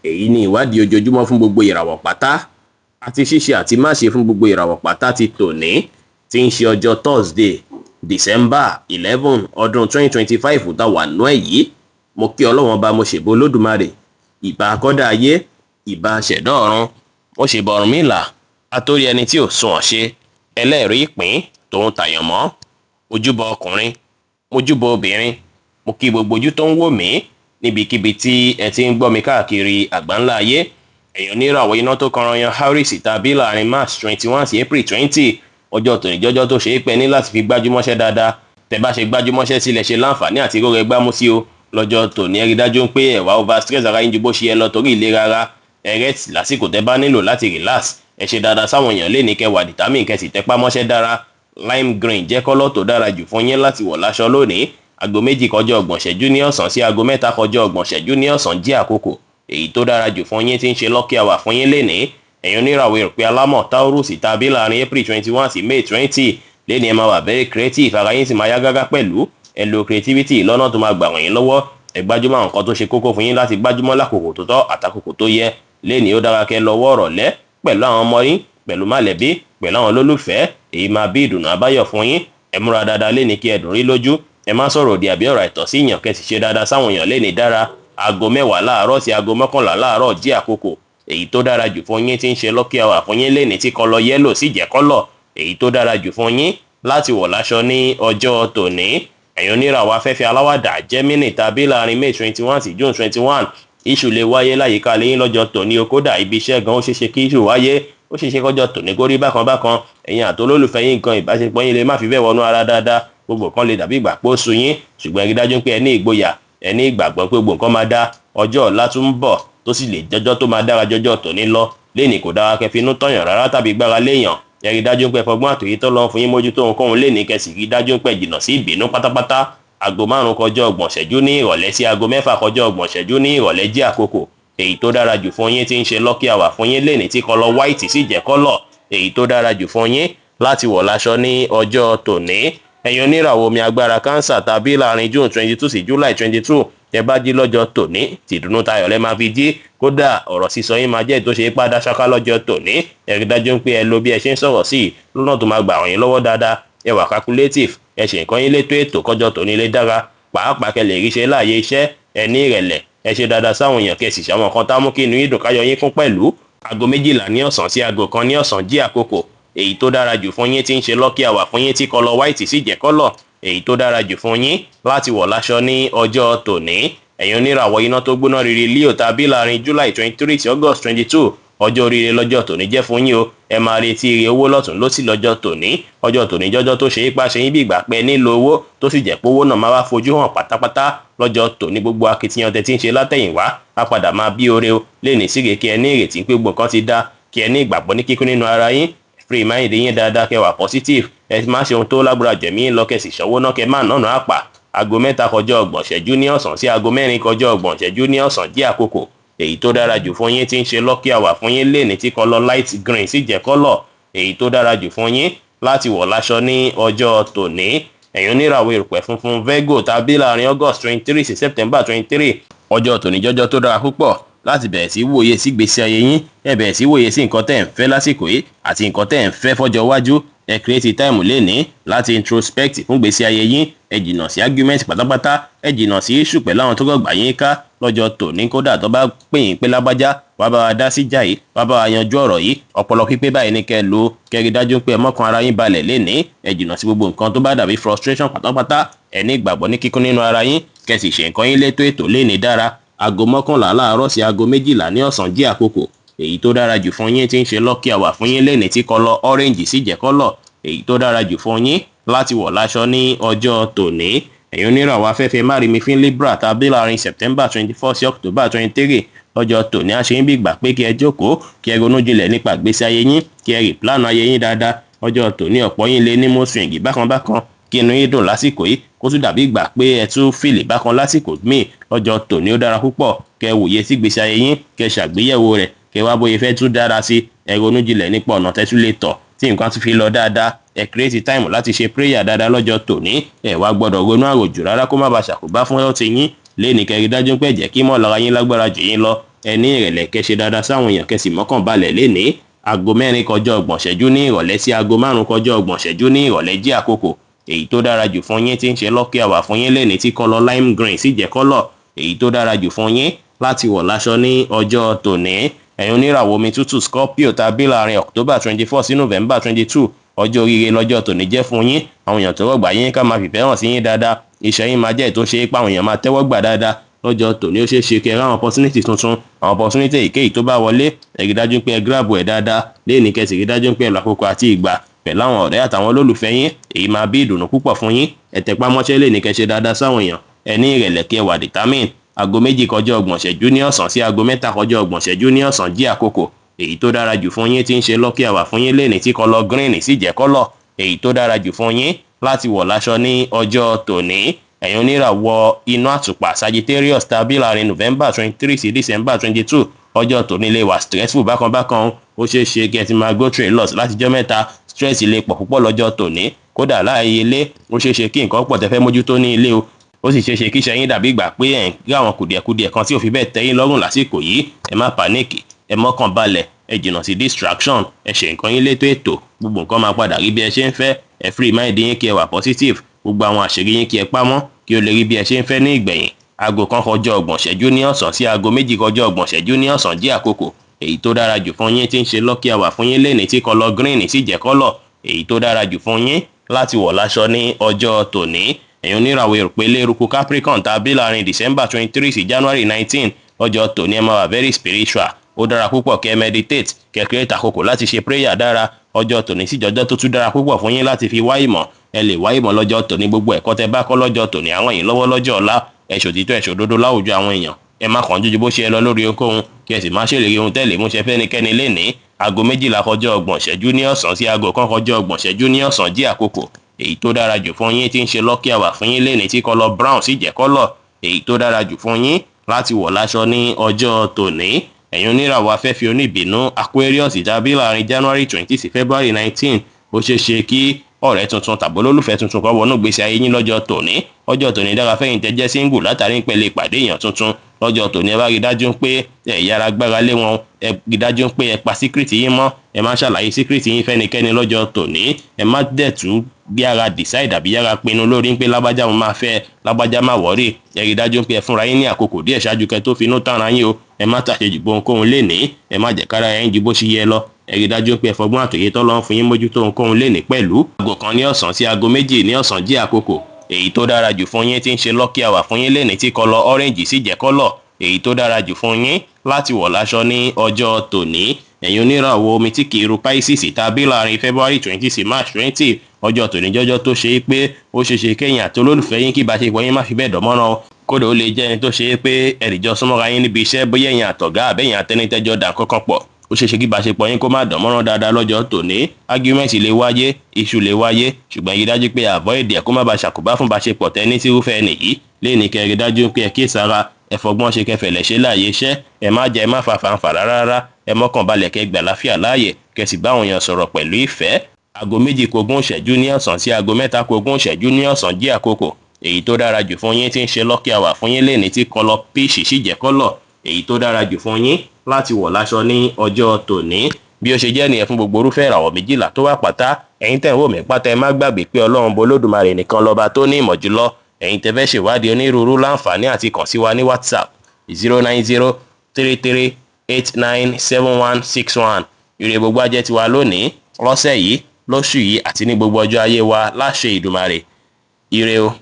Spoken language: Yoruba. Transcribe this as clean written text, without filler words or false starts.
Èyí ni ìwádìí ojoojúmọ́ fún gbogbo ìràwọ̀ pátá àti ṣíṣe àti máṣe fún gbogbo ìràwọ̀ pátá ti tòní, tí ń ṣe ọjọ́ Thursday, December 11, ọdún 2025 tá wà nú ẹ̀ yìí. Mo kí Ọlọ́wọ́n Ọba, mo ṣèbò Olódùmarè, ìbà akọ́dá ayé, ìbà ṣẹ̀dá ọ̀run, mo ṣèbà Ọ̀rúnmìlà, atórí ẹni tí ò sunwọ̀n ṣe, ẹlẹ́rìí ìpín tòun tàyàn mọ́. Ojúbọ ọkùnrin, mojúbọ obìnrin, mo kí gbogbo ojú tó ń wò mí níbikíbi tí ẹ ti ń gbọ́ mi káàkiri àgbáńlá ayé. Ẹ̀yin oníràwọ̀ iná tó kanran yan Harris tàbí láàrin March 21 sí April 20, ọjọ́ tòní jọjọ́ tó ṣe é pẹ́ ní láti fi gbájúmọ́ṣẹ́ dáadáa. Tẹ́ bá ṣe gbájúmọ́ṣẹ́ sílẹ̀, ṣe láǹfààní àti róre gbámú sí o lọ́jọ́ tòní. Ẹ rí dájú pé ẹ wá over stress ara yín ju bó ṣe yẹ lọ torí ìlera ara. Ẹ rest lásìkò tẹ́ bá nílò láti relax. Ẹ ṣe dáadáa sáwọn èèyàn lé ní kẹwàá determine, kẹsì tẹpá mọ́ṣẹ́ dára. Lime green jẹ́ colour tó dára jù fún yín láti wọ̀ láṣọ lónìí. Aago 2 kọjá 30 ṣẹ́jú ní ọ̀sán sí aago 3 kọjá 30 ṣẹ́jú ní ọ̀sán jẹ́ àkókò èyí tó dára jù fún yín, tí ń ṣe lucky hour fún yín lénìí. Ẹ̀yin oníràwọ̀ erùpẹ̀ alámọ̀ Taurus tàbí láàrin April 21 sí May 20, lẹ́ni ẹ máa wà very creative, ara yín sì máa yá gágá pẹ̀lú. Ẹ lo creativity lọ́nà tó máa gbà wọ̀nyí lọ́wọ́. Ẹ gbájúmọ́ àwọn nǹkan tó ṣe kókó fún yín láti gbájúmọ́ lákòókò tó tọ́ àtàkòkò tó yẹ. Lẹ́ni ó dára kẹ́ lọ́wọ́ ọ̀rọ̀lẹ́ pẹ̀lú àwọn ọmọ yín, pẹ̀lú mọ̀lẹ́bí, pẹ̀lú àwọn olólùfẹ́. Èyí máa bí ìdùnnú àbáyọ̀ fún yín. Ẹ múra dáadáa lẹ́ni kí ẹ dùn rí lójú. Ẹ má sọ̀rọ̀ òdì àbí ọ̀rọ̀ àìtọ́ sí yàn, kẹ́ sì ṣe dáadáa sáwọn èèyàn lẹ́ni dára. Aago 10 láàárọ̀ sí aago 11 láàárọ̀ jẹ́ àkókò èyí tó dára jù fún yín, tí ń ṣe lucky hour fún yín lẹ́ni, tí colour yellow sì jẹ́ colour èyí tó dára jù fún yín láti wọ̀ láṣọ ní ọjọ́ tòní. Ẹ̀yin oníràwọ̀ afẹ́fẹ́ aláwàdà Gemini tàbí láàrin May 21 sí June 21, issue lè wáyé láyìíká lẹ́yìn lọ́jọ́ tòní o. Kódà ibi iṣẹ́ gan, ó ṣeéṣe kí issue wáyé, ó ṣeéṣe kọjọ́ tòní kó rí bákan bákan. Ẹ̀yin àtolólùfẹ́ yín gan, ìbáṣepọ̀ yín lè má fi bẹ́ẹ̀ wọnú ara dáadáa, gbogbo kan lè dàbí ìgbà pé ó sú yín, ṣùgbọ́n ẹ rí dájú pé ẹ ní ìgboyà, ẹ ní ìgbàgbọ́ pé gbogbo nǹkan máa dá. Ọjọ́ ọ̀la tún ń bọ̀ tó sì lè jọjọ́ tó máa dára jọjọ́ tòní lọ. Lénìí, kò dára kẹ́ finú tọ̀yàn rárá tàbí gbára léèyàn. Ẹ rí dájú pé fọgbọ́n àtòyí tó lọ́n fún yín mójútó ohunkóhun lénìí, kẹ́ sì rí dájú pé jìnnà sí ìbínú pátápátá. Aago 5 kọjá 30 ṣẹ́jú ní ìrọ̀lẹ́ sí aago 6 kọjá 30 ṣẹ́jú ní ìrọ̀lẹ́ jẹ́ àkókò èyí tó dára jù fún yín, tí ń ṣe lucky hour fún yín lénìí, tí colour white sì jẹ́ colour èyí tó dára jù fún yín láti wọ̀ láṣọ ní ọjọ́ tòní. Ẹ̀yin oníràwọ̀ omi agbára Cancer tàbí láàrin June 22 sí July 22, ẹ bá jí lọ́jọ́ tòní, tìdùnnú tayọ̀ lẹ́ máa fi jí. Kódà ọ̀rọ̀ sísọ yín máa jẹ́ ètò ṣe ipá dáṣáká lọ́jọ́ tòní. Ẹ rí dájú pé ẹ lo bí ẹ ṣe ń sọ̀rọ̀ sí i lọ́nà tó máa gbà wọ̀nyí lọ́wọ́ dáadáa. Ẹ wà calculative, ẹ ṣe nǹkan yín létò ètò kọjọ́ tòní lè dára, pàápàá kẹ́ lè ríṣe láàyè iṣẹ́. Ẹ ní ìrẹ̀lẹ̀, ẹ ṣe dáadáa sáwọn èèyàn, kẹ́ sì ṣàwọn nǹkan tá mú kí inú yín dùn, káyọ̀ yín kún pẹ̀lú. Aago 12 ní ọ̀sán sí aago 1 ní ọ̀sán jí àkókò èyí tó dára jù fún yín, tí ń ṣe lucky hour fún yín, tí colour white sì jẹ́ colour èyí tó dára jù fún yín láti wọ̀ láṣọ ní ọjọ́ tòní. Ẹ̀yin oníràwọ̀ iná tó gbóná riri Leo tàbí láàrin July 23 sí August 22, ọjọ́ oríire lọ́jọ́ tòní jẹ́ fún yín o. Ẹ máa retí ire owó lọ́tún lósì lọ́jọ́ tòní. Ọjọ́ tòní jọjọ́ tó ṣe é pa ṣe yín bí ìgbà pẹ́ nílò owó, tó sì jẹ́ pé owó náà máa wá fojú hàn pátápátá lọ́jọ́ tòní. Gbogbo akitiyan tẹ́ tí ń ṣe látẹ̀yìnwá á padà máa bí oore o. Lè síre kí ẹ ní ìrètí pé gbogbo nǹkan ti dá, kí ẹ ní ìgbàgbọ́ ní kíkún nínú ara yín, free mind yín dáadáa, kẹ́ wà positive. Ẹ má ṣe ohun tó lágbára jẹ̀mí lọ, kẹ́ sì ṣọwọ́ náà, kẹ́ má nànà àpà. Aago 3 kọjá 30 ṣẹ́jú ní ọ̀sán sí aago 4 kọjá 30 ṣẹ́jú ní ọ̀sán jẹ́ àkókò èyí tó dára jù fún yín, tí ń ṣe lucky hour fún yín lénìí, tí colour light green sì jẹ́ colour èyí tó dára jù fún yín láti wọ̀ láṣọ ní ọjọ́ tòní. Ẹ̀yin oníràwọ̀ erùpẹ̀ funfun Virgo tàbí láàrin August 23 sí September 23, ọjọ́ tòní jọjọ́ tó dára púpọ̀ láti bẹ̀rẹ̀ sí wòye sí gbèsè ayé yín. Ẹ bẹ̀rẹ̀ sí wòye sí nǹkan tẹ́ ẹ̀ ń fẹ́ lásìkò yìí àti nǹkan tẹ́ ẹ̀ ń fẹ́ fọ́jọ́ iwájú. Ẹ create time lénìí láti introspect fún gbèsè ayé yín. Ẹ jìnnà sí argument pátápátá, ẹ jìnnà sí issue pẹ̀lú àwọn tó gbọ̀gbà yín ká lọ́jọ́ tòní. Kódà tó bá pè yín pé lágbájá, wàá bá wa dá síjà yìí, wàá bá wa yanjú ọ̀rọ̀ yìí, ọpọlọ pípé báyìí ní kẹ́ lò, kẹ́ rí dájú pé ẹ mọ́kàn ara yín balẹ̀ lénìí. Ẹ jìnnà sí gbogbo nǹkan tó bá dàbí frustration pátápátá. Ẹ ní ìgbàgbọ́ ní kíkún nínú ara yín, kẹ́ sì ṣe nǹkan yín létò ètò lénìí dára. Aago 11 láàárọ̀ sí aago 12 ní ọ̀sán jẹ́ àkókò èyí tó dára jù fún yín, tí ń ṣe lucky hour fún yín lénìí, tí colour orange sì jẹ́ colour èyí tó dára jù fún yín láti wọ̀ láṣọ ní ọjọ́ tòní. Ẹ̀yin oníràwọ̀ afẹ́fẹ́ márìmífín Libra tàbí láàrin September 24 sí October 23, lọ́jọ́ tòní a ṣe ń bí ìgbà pé kí ẹ jókòó, kí ẹ ronú jinlẹ̀ nípa ìgbésí ayé yín, kí ẹ replan ayé yín dáadáa. Ọjọ́ tòní, ọ̀pọ̀ yín lè ní mood swing bákan bákan, kí inú yín dùn lásìkò yìí, kó tún dàbí ìgbà pé ẹ tún feel bákan lásìkò míì. Lọ́jọ́ tòní, ó dára púpọ̀ kẹ́ wòye sí ìgbésí ayé yín, kẹ́ ṣàgbéyẹ̀wò rẹ̀, kẹ́ wá bóyá fẹ́ tún dára sí. Ẹ ronú jinlẹ̀ nípa ọ̀nà tẹ́ tún lè tọ̀ tí nǹkan tún fi lọ dáadáa. Ẹ create time láti ṣe prayer dáadáa lọ́jọ́ tòní. Ẹ wá gbọ́dọ̀ ronú àròjù rárá, kó má bàa ṣàkóbá fún health yín lẹ́nìí. Kẹ́ rí dájú pé jẹ́ kí mọ̀lára yín lágbára jù yín lọ. Ẹ ní ìrẹ̀lẹ̀, kẹ́ ṣe dáadáa sáwọn èèyàn, kẹ́ sì mọ́kàn balẹ̀ lénìí. 4:30 ní ìrọ̀lẹ́ sí 5:30 ní ìrọ̀lẹ́ jẹ́ àkókò èyí tó dára jù fún yín tí ń ṣe lucky hour fún yín lénìí, tí colour lime green sì jẹ́ colour èyí tó dára jù fún yín láti wọ̀ láṣọ ní ọjọ́ tòní. Ẹ̀yin oníràwọ̀ omi tútù Scorpio tàbí láàrin October 24 sí November 22, ọjọ́ oríire lọ́jọ́ tòní jẹ́ fún yín. Àwọn èèyàn tó rọ̀gbà yín ká máa fìfẹ́ hàn sí yín dáadáa. Iṣẹ́ yín máa jẹ́ ètò ṣe é pa àwọn èèyàn máa tẹ́wọ́ gbà dáadáa lọ́jọ́ tòní. Ó ṣeé ṣe kẹ́ ráwọn opportunity tuntun, àwọn opportunity èyíkéyìí tó bá wọlé, ẹ rí dájú pé ẹ grab ẹ̀ dáadáa léèní, kẹ́ sì rí dájú pé ẹ lọ àkókò àti ìgbà pẹ̀lú àwọn ọ̀rẹ́ àtàwọn olólùfẹ́ yín. Èyí máa bí ìdùnnú púpọ̀ fún yín. Ẹ tẹpá mọ́ṣẹ́ léèní, kẹ́ ṣe dáadáa sáwọn èèyàn. Ẹ ní ìrẹ̀lẹ̀, kí ẹ wà determined. 2:30 ní ọ̀sán sí 3:30 ní ọ̀sán jí àkókò èyí tó dára jù fún yín tí ń ṣe lucky hour fún yín lénìí, tí colour green sì jẹ́ colour èyí tó dára jù fún yín láti wọ̀ láṣọ ní ọjọ́ tòní. Ẹ̀yin oníràwọ̀ inú àtùpà Sagittarius tàbí láàrin November 23 sí December 22, ọjọ́ tòní lè wà stressful bákan bákan. Ó ṣeé ṣe kí ẹ ti máa go through a lot látijọ́ mẹ́ta. Stress lè pọ̀ púpọ̀ lọ́jọ́ tòní, kódà láàyè ilé. Ó ṣeé ṣe kí nǹkan pọ̀ tẹ́ fẹ́ mójútó ní ilé o. Ó sì ṣeé ṣe kí iṣẹ́ yín dàbí ìgbà pé ẹ̀ ń rí àwọn kùdìẹ̀kudiẹ̀ kan tí ò fi bẹ́ẹ̀ tẹ́ yín lọ́rùn lásìkò yìí. Ẹ má panic, ẹ mọ́kàn balẹ̀, ẹ jìnnà sí distraction, ẹ ṣe nǹkan yín létò ètò. Gbogbo nǹkan máa padà rí bí ẹ ṣe ń fẹ́. Ẹ free mind yín, kí ẹ wà positive. Gbogbo àwọn àṣírí yín, kí ẹ pamọ́, kí o lè rí bí ẹ ṣe ń fẹ́ ní ìgbẹ̀yìn. 1:30 ní ọ̀sán sí 2:30 ní ọ̀sán jẹ́ àkókò èyí tó dára jù fún yín tí ń ṣe lucky hour fún yín lénìí, tí colour green sì jẹ́ colour èyí tó dára jù fún yín láti wọ̀ láṣọ ní ọjọ́ tòní. Ẹ̀yin oníràwọ̀ erùpẹ̀ eléruku Capricorn tàbí láàrin December 23 sí January 19, ọjọ́ tòní ẹ máa wà very spiritual. Ó dára púpọ̀ kẹ́ meditate, kẹ́ create àkókò láti ṣe prayer dára. Ọjọ́ tòní sì jọjọ́ tó tún dára púpọ̀ fún yín láti fi wá ìmọ̀. Ẹ lè wá ìmọ̀ lọ́jọ́ tòní. Gbogbo ẹ̀kọ́ tẹ́ bá kọ́ lọ́jọ́ tòní àwọn yìí lọ́wọ́ lọ́jọ́ ọ̀la. Ẹ ṣòtítọ́, ẹ ṣòdodo láwùjọ àwọn èèyàn. Ẹ má kàn jújú bó ṣe ẹ lọ lórí ohunkóhun, kí ẹ sì má ṣèlérí ohun tẹ́lẹ̀ múṣẹ fẹ́nikẹ́ni lénìí. 12:30 ní ọ̀sán sí 1:30 ní ọ̀sán jí àkókò èyí tó dára jù fún yín tí ń ṣe lucky hour fún yín lénìí, tí colour brown sì jẹ́ colour èyí tó dára jù fún yín láti wọ̀ láṣọ ní ọjọ́ tòní. Ẹ̀yin oníràwọ̀ afẹ́fẹ́ oníbínú Aquarius tàbí láàrin January 20 sí February 19, ó ṣeé ṣe kí ọ̀rẹ́ tuntun tàbí olólùfẹ́ tuntun kan wọnú ìgbésí ayé yín lọ́jọ́ tòní. Ọjọ́ tòní dára fẹ́yìn tẹ́ jẹ́ single látàrí pẹ̀lú ìpàdé èèyàn tuntun lọ́jọ́ tòní. Ẹ bá rí dájú pé ẹ yára gbára lé wọn. Ẹ rí dájú pé ẹ pa secret yín mọ́. Ẹ má ṣàlàyé secret yín fẹ́nikẹ́ni lọ́jọ́ tòní. Ẹ má dẹ̀ tú yára decide àbí yára pinnu lórí pé lágbájá mo máa fẹ́, lágbájá má worry. Ẹ rí dájú pé ẹ fúnra yín ní àkókò díẹ̀ ṣáájú kẹ́ tó finú tánra yín o. Ẹ má tàṣejù gbohunkóhun lénìí. Ẹ má jẹ́ kára yín ju bó ṣe yẹ lọ. Ẹ rí dájú pé ẹ fọgbọ́n àtòyé tọ́lọ́ ń fún yín mójútó ohunkóhun lénìí pẹ̀lú. 1 ní ọ̀sán sí 2 ní ọ̀sán jẹ́ àkókò èyí tó dára jù fún yín tí ń ṣe lucky hour fún yín lénìí, tí colour orange sì jẹ́ colour èyí tó dára jù fún yín láti wọ̀ láṣọ ní ọjọ́ tòní. Ẹ̀yin oníràwọ̀ omi tí kì í ru Pisces tàbí láàrin February 20 sí March 20, ọjọ́ tòní jọjọ́ tó ṣe é pé ó ṣe ṣe kéyìn àti olólùfẹ́ yín kí ìbáṣepọ̀ yín má fi bẹ́ẹ̀ dánmọ́rán o. Kódà ó lè jẹ́ ẹni tó ṣe é pé ẹ̀rìjọ súnmọ́ra yín níbi iṣẹ́, bóyá ẹ̀yin àtọ̀gá àbẹ́yìn àtẹnitẹ́jọ́ dà kankan pọ̀. Ó ṣeé ṣe kí ìbáṣepọ̀ yín kó má dán mọ́rán dáadáa lọ́jọ́ tòní. Argument lè wáyé, issue lè wáyé, ṣùgbọ́n rí dájú pé avoid ẹ̀ kó má ba ṣàkóbá fún ìbáṣepọ̀ tẹ́ ní sírúfẹ́ ẹnì yìí léèní. Kẹ́ rí dájú pé ẹ kíyèsára, ẹ fọgbọ́n ṣe, kẹfẹ̀lẹ̀ ṣe láàyè iṣẹ́. Ẹ má jẹ́, ẹ má fa fàǹfà rárá rárá. Ẹ mọ́kàn balẹ̀, kẹ́ gbà láfíà láàyè, kẹ́ sì bá àwọn èèyàn sọ̀rọ̀ pẹ̀lú ìfẹ́. 1:40 ní ọ̀sán sí 2:40 ní ọ̀sán jẹ́ àkókò èyí tó dára jù fún yín tí ń ṣe lucky hour fún yín lénìí, tí colour peach sì jẹ́ colour èyí tó dára jù fún yín láti wọ̀ láṣọ ní ọjọ́ tòní. Bí ó ṣe jẹ́ nìyẹn fún gbogbo orúfẹ́ ìràwọ̀ 12 tó wà pátá. Ẹ̀yin tẹ̀ ń wò mí pátá, ẹ má gbàgbé pé Ọlọ́run Olódùmarè nìkan lọ́ba tó ní ìmọ̀ jùlọ. Ẹ̀yin tẹ́ fẹ́ ṣèwádìí onírúurú, láǹfààní àti kàn sí wa ní WhatsApp, 09033897161. Ire gbogbo ajẹ́ tiwa lónìí, lọ́sẹ̀ yìí, lóṣù yìí àti ní gbogbo ọjọ́ ayé wa láṣẹ Ìdùmarè. Ire o.